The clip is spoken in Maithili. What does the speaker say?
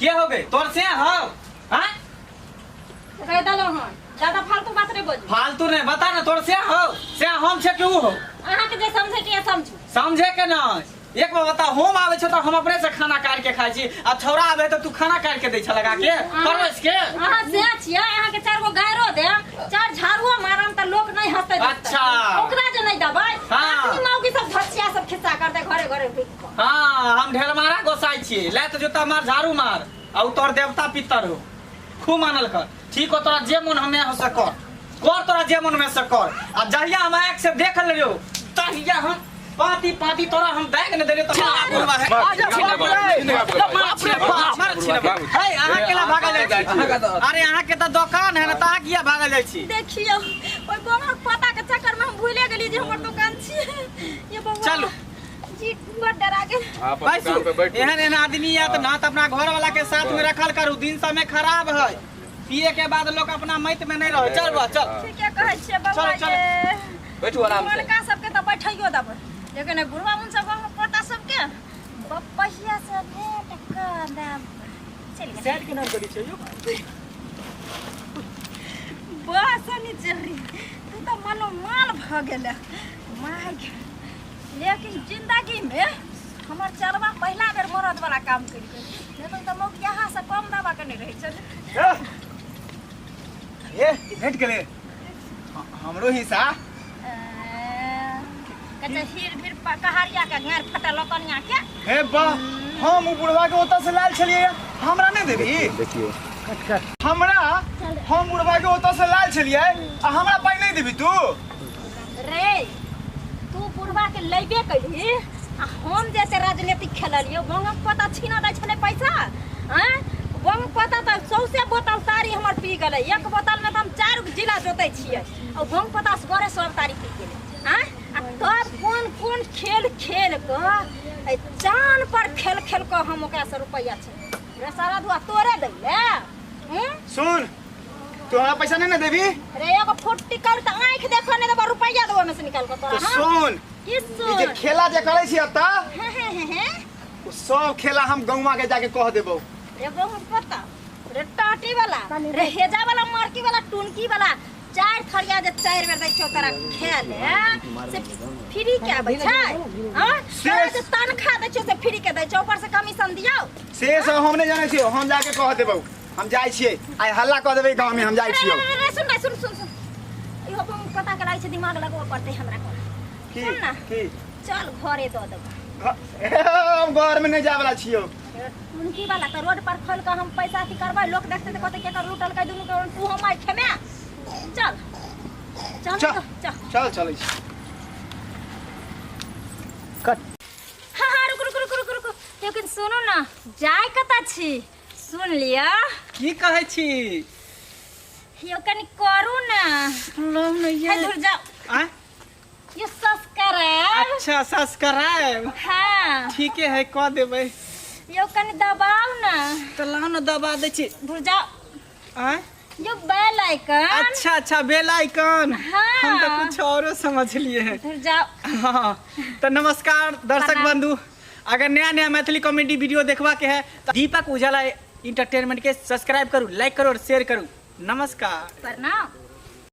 के हो गई तोर से हो हाँ कह देलहुँ हन ज्यादा फालतू बात नहीं बोलू फालतू नहीं बता ना तोर से हो से हम छे कि ऊ हो अहाँके जे समझे के समझू समझे के ना एक बार बता हम आवे छे तो हम अपने से खाना काट के खाई छी आ छौरा आवे तो तू खाना काट के दै छ लगा के परवस के अहाँ से छियै अहाँके चार गो गायरो देम चार झाड़ुओ मारम तऽ लोक नहीं हंसतै देखतै। अच्छा। ओकरा जे नहीं देबै हाँ। अखनी मौगी सब धसिया सब खिस्सा करतै घरे घरे घुरि कऽ हाँ हम ढेलमारा गोसाई छी ले तो जूता मार झाड़ू मार आ उ तोर देवता पितर हो खूब मानल कर ठीक हो तोरा जे मन हमें हो से कर कर तोरा जे मन में से कर आ जहिया हम आँख से देख लियो तहिया हम पाती पाती तोरा हम बैग ने देलियो तो बाप रे बाप हे अहाँ केला भागल जाइ छी अरे अहाँ के तऽ दोकान है ना तऽ अहाँ किया भागल जाइ छी देखियौ ओहि बौआक पता के चक्कर में हम भूले गेलियै जे हमर दुकान छियै ये बौआ चलू। जी बड़ डरा गेल हाँ, अपन बैसू दुकान पे बैठू। एहन एहन आदमी आयत ना तऽ अपना घर वाला के साथ में रखल करू दिन समय खराब है पिए के बाद लोग अपना मैत में नहीं रहे चल बा चल ठीके कहै छियै बौआ चलू, चलू। ये बैठू आराम से पुरनका सबके तऽ बैठैयो देबै लेकिन एहि बुढ़वा मुन सब पोता सबके बपहिया से भेंट कऽ देब चलि गेल साइड के नाम करी छै यौ वाह सनी चेहरी तू तऽ मनोमाल भऽ गेल माय गे। लेकिन जिंदगी में हमर चरवा पहिला बेर मरद वाला काम करि गेल नहीं तऽ मौक यहाँ से कम दबा के नहीं रहै छलै ए भेट गेलै हमरो हिस्सा कच्चा हीर भीर कहारिया के गार फटल कनिया के हे वाह हम उ बुढ़वा के ओतऽ से लायल छलियै हमरा नहि देबी देखियो हमरा हम बुढ़वा के ओतऽ से लायल छलियै आ हमरा पाइ नहि देबी तू रे तू बुढ़वा के लेबे कैलही आ हम जे से राजनीतिक खेललियो बंगक पता छीना दै छलै पैसा आँय बंग पता तऽ सौंसे बोतल तारी हमर पी गेलै एक बोतल में तऽ हम चारि गो जिला जोतै छियै आ बंग पता से गोरे सब तारी पी गेलै आँय आ तब कोन कोन खेल खेल कऽ एहि चान पर खेल खेल कऽ हम ओकरा से रुपैआ छै रे सारा धुआ तोरे दै ले हूँ सुन तू हमरा पैसा नहीं ना देबी रे एगो फुट्टी कर त आँखि देखो नहीं देबो रुपैया देबो में से निकाल के तोरा तो हाँ सुन की ई जे सुन खेला जे करै छी एतऽ हे हे हे हे ओ सब खेला हम गौवा के जाके कह देबौ रे बहुत पता रे टाटी वाला रे हेजा वाला मार्की वाला टुनकी वाला चार थरिया जे चार बेर दै छौ तोरा खेल से फ्री के आबै छै हां तोरा जे तनखा दै छौ से फ्री के दै छौ ऊपर से कमीशन दियौ से सब हम नहीं जानै छियौ हम जाके कह देबौ हम जाइ छियै आइ हल्ला कऽ देबै गाँव में हम जाइ रे छियौ रे रे सुन रे सुन सुन सुन इहो बहुत पता के लागै छै दिमाग लगबऽ पड़तै हमरा कोन की सुन ना। की चल घरे दऽ देबो हम घर में नहीं जाय वाला छियौ टुनकी वाला तऽ रोड पर खोल कऽ हम पैसा अथी करबै लोक देखतै तऽ कहतै केकर लूटलकै दुनू के तू हम आइ खेमे चल चल चल। चल चल चल चलै छी हाँ हाँ रुक रुक रुक रुक रुक लेकिन सुनू ना जाय कतऽ छी सुन लिअ की कहै छी यौ कनि करू ना लव नहीं हे दूर जाओ आँय? ये सब्सक्राइब अच्छा सब्सक्राइब हाँ ठीके है कऽ देबै यौ कनि दबाउ ना तऽ लाउ ने दबा दै छी दूर जाओ आँय यो बेल आइकन अच्छा अच्छा बेल आइकन हाँ। हम तो कुछ औरो समझ लिए हैं दूर जाओ हाँ तो नमस्कार दर्शक प्रणाम। बंधु अगर नया नया मैथिली कॉमेडी वीडियो देखवा के है तो दीपक उजाला इंटरटेनमेंट के सब्सक्राइब करू लाइक करू और शेयर करू नमस्कार प्रणाम।